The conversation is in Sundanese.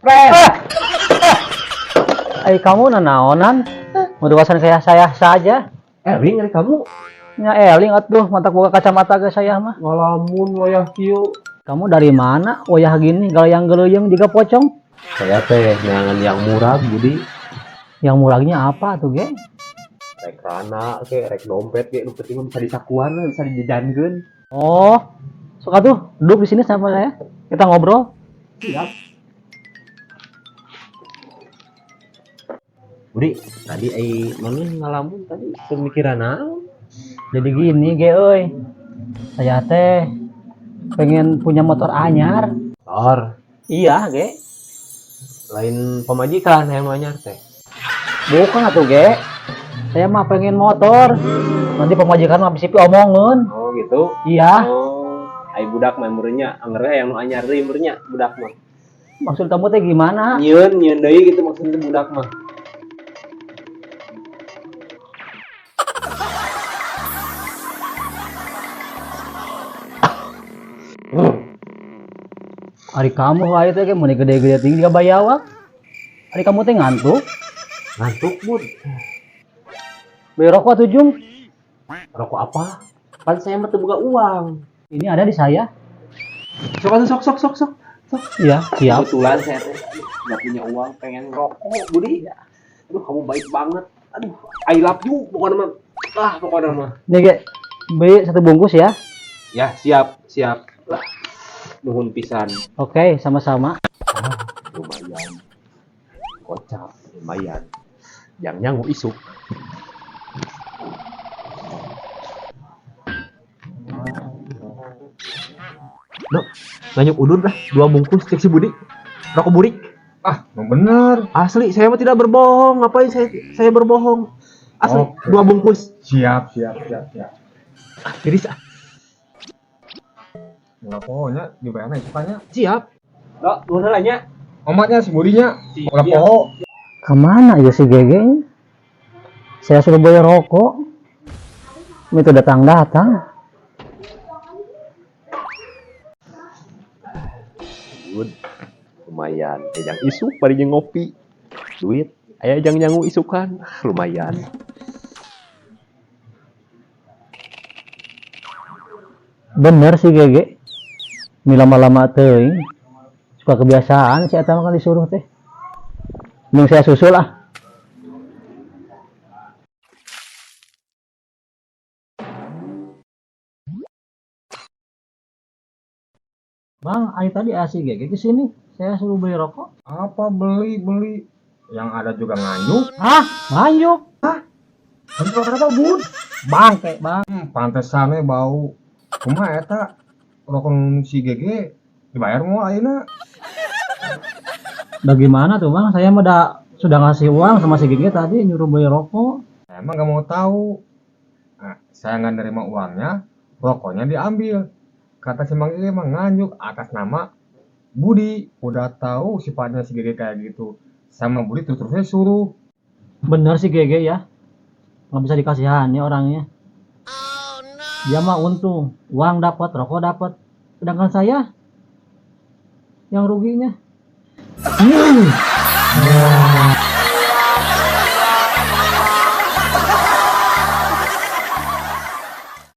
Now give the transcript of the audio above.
Friend. Ai kamu nanaonan? Merupakan kayak saya saja. Eling ari kamu. Nya eling atuh, mantak boga kacamata ge saya mah. Ngalamun wayah kieu. Kamu dari mana? Wayah gini galayang geleuyeng jiga pocong. Saya teh neangan yang murah, Budi. Yang murahnya apa tuh, Ge? Rek rana ke, rek dompet ke, nu penting mah bisa disakuan lah, bisa dijajankeun. Oh, suka tuh duduk di sini sama saya. Kita ngobrol. Siap. Budi, tadi ai mana ngalamun tadi pemikiran naon? Jadi gini, Ge euy. Saya teh pengen punya motor anyar. Tor, Iya, Ge. Lain pamajikan yang anyar teh. Bukan atuh, Ge. Saya mah pengen motor. Nanti pamajikan mah bisa omongan. Oh, gitu. Iya. Oh, ai budak mah meureunnya anger yang nu anyar deui meureunnya budak mah. Maksud kamu teh gimana? Nyieun, nyieun deui gitu maksudnya budak mah. Ari kamu wae teh ge mun gede-gede tinggi ka bayawak. Ari kamu teh ngantuk. Ngantuk, Bud. Beli rokok atuh, Jung. Rokok apa? Pan saya mah teu boga uang. Ini ada di saya. Sok atuh, sok sok sok sok. Sok. Iya, siap. Kebetulan saya teh nggak punya uang, pengen rokok, Budi. Aduh, kamu baik banget. Aduh, I love you pokoknya mah. Ah, pokoknya mah. Nih, Ge. Beli satu bungkus ya. Ya, siap, siap. Lah, nuhun pisan. Oke, sama-sama. Ah, lumayan. Kocak, lumayan. Yang nyangu isuk. No, nganjuk udud lah, 2 bungkus cek si Budi. Rokok burik. Ah, bener. Asli, saya mah tidak berbohong. Ngapain saya berbohong? Asli, Oke. 2 bungkus. Siap, siap, siap, siap. Ah, tiris ah. Nggak pokoknya dibayarnya sukanya. Siap. Dok, nuhun heula nya. Omatnya si Budinya. Siap. Ulah poho. Kemana ya si Gege? Saya suruh beli rokok. Itu datang-datang. Good. Lumayan. Ejang isuk bari jeung ngopi. Duit aya jang nyangu isukan. Lumayan. Bener sih Gege. Ini lama-lama teuing. Suka kebiasaan si eta mah kan disuruh teh. Mending saya susul ah. Bang, ayo tadi si Gege ke sini. Saya suruh beli rokok. Apa beli-beli? Yang ada juga nganjuk. Hah? Nganjuk? Hah? Nganjuk kenapa, Bud? Bangke, Bang. Pantesannya bau. Kumaha eta? Rokok si Gege dibayar mau ayeuna? Bagaimana tuh, Bang? Saya mah sudah ngasih uang sama si Gege tadi nyuruh beli rokok. Saya emang nggak mau tahu. Nah, saya nggak nerima uangnya, rokoknya diambil. Kata si Mang Gege emang nganjuk atas nama Budi. Udah tahu sifatnya si Gege kayak gitu. Sama Budi terus-terusnya suruh. Bener sih Gege ya. Nggak bisa dikasihani orangnya. Dia mah untung, uang dapat, rokok dapat. Sedangkan saya yang ruginya.